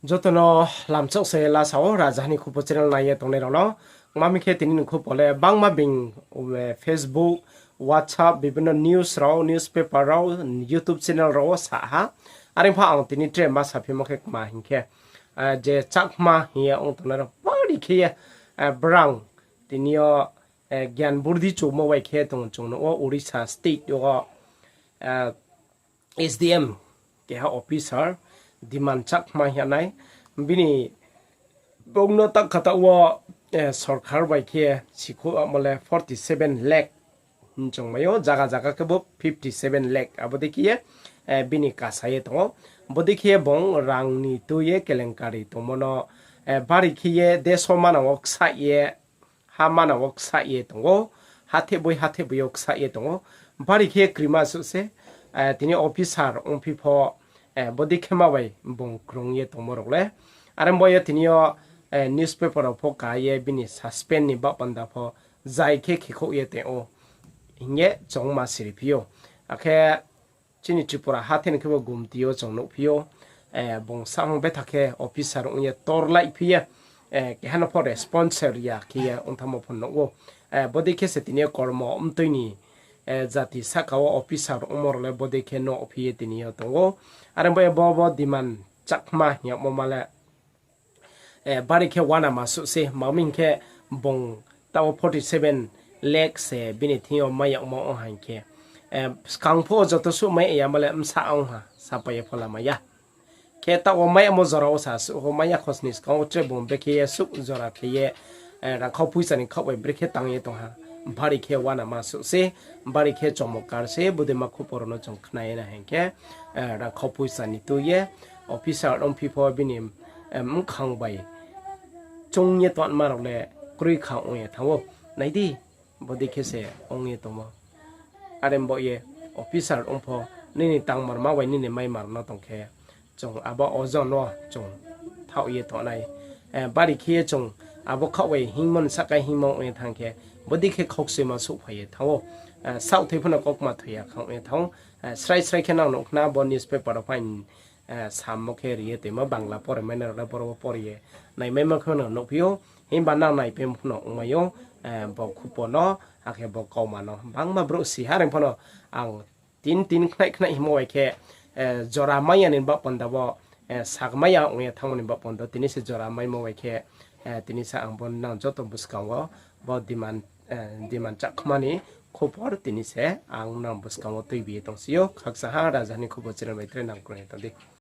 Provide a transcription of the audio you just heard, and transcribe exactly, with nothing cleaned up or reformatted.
Joto no lamchak se lasa wo Rajaha ni Khupo channel nai ye tongnai rao no. Tma hing khe tini ni khupo le bangma being, eh, Facebook, WhatsApp, bibhinno news rao, newspaper rao, YouTube channel rao wo sa ha. Are pho ang tini tre ma saphimo khe tma hing khe, eh, je Chakma hing ye ong tongnai rao bari khe ye, eh, brang tini yo, eh, gyan burdi choumo bai khe tong chung nuh wo Orissa state yo, eh, S D M keha officer Diman Chakma hing ye nai. Bini bung no ta kata wo, eh, sorkar bai khe sikhouh amo le forty seven lakh hing chung mai ou, zaga zaga khe bo fifty seven lakh abo dei khe ye, eh, bini kasa ye tong ou. Bodei khe ye bung rang ni tui ye kelenkari tongmo no, eh, bari khe ye deso manang wo ksaih ye, ha manang wo ksaih ye tong ou, hatheh boi hatheh boi yo ksaih ye tong ou. Bari khe ye krima suh se, eh, tini officer ongphi pho, eh, bodei khe ma bai bung krung ye tongmo rao le. Are bo ye tini yo, eh, newspaper rao pho ka ye bini suspend ni baoh panda pho zai khe khekhouh ye tong ou hing ye chung ma siri phi ou. Akhe chini Tripura hatheh ni khe bo Gumti yo chung nuhphi ou, eh, bung sahang betha khe officer ong ye torlaiphi ye, eh, keha no pho response ri ya khe ye ongthamo pho nuh ou. Eh, bodei khe se tini yo kormo mtui ni, eh, jati sahka wo officer ongmo rao le bodei khe nuhphi ye tini yo tong ou. Are bo ye bo, bo Diman Chakma hing yagmo ma le, eh, bari khe uanama suh se, tma hing khe bung taoh wo forty seven lakh se bini thing yo mai yagmo ong ha hing khe, eh, skang pho joto suh mai yama le bsa ong ha, sapai ye pho lama ya. Khe taoh wo mai yamo jora wo sa suh ho mai ya khosni skang wo tre bung brekhe ye suh jora khe ye, eh, rangkhau poisa ni khaoh bai brekhe tang ye tong ha. Bari khe uanama suh se, bari khe chomokar se, bodei ma khupo rao no chung khna ye na hing khe, eh, rangkhau poisa ni tui ye, officer ongphi pho bini, eh, mkhang bai chung ye tongma rao le kroi kha ong ye thanng ou. Nai di, bodei khe se ong ye tongmo. Are bo ye officer ong pho nini tangmar ma bai nini maimar no tong khe, chung abo ojon no chung thaoh ye tongnai. Eh, bari khe ye chung abo khaoh bai hingmo ni sahka hingmo ong ye thanng khe, bodei khe khaukchoima souhphai ye thanng ou. Eh, saohthoi pho no kaukma thoi ya kha ong ye thanng ou. Eh, srai srai khe nang nuh khna bo newspaper rao phaing, eh, sammo khe ri ye toimo Bangla pore mai nai rao le boro wo pore ye naimaimo khe no nuhphi ou. Himba nang naipaimo pho no ongmai ou, eh, bo khupo no, akhe bo kauma no. Bangma brouh si ha reng pho no ang tin tin khnaih khnaih hingmo bai khe, eh, jora mai ya ni baoh panda wo, eh, sakmai ya ong ye thanngmo ni baoh panda tini se jora maimo bai khe, eh, tini se ang bo nang joto buskang wo, bo Diman, eh, Diman Chakma ni khupor tini se ang nang buskang wo tuibi ye tongsi ou, khakcha ha Rajaha ni Khupo channel bai tre nang kroi ye tong di.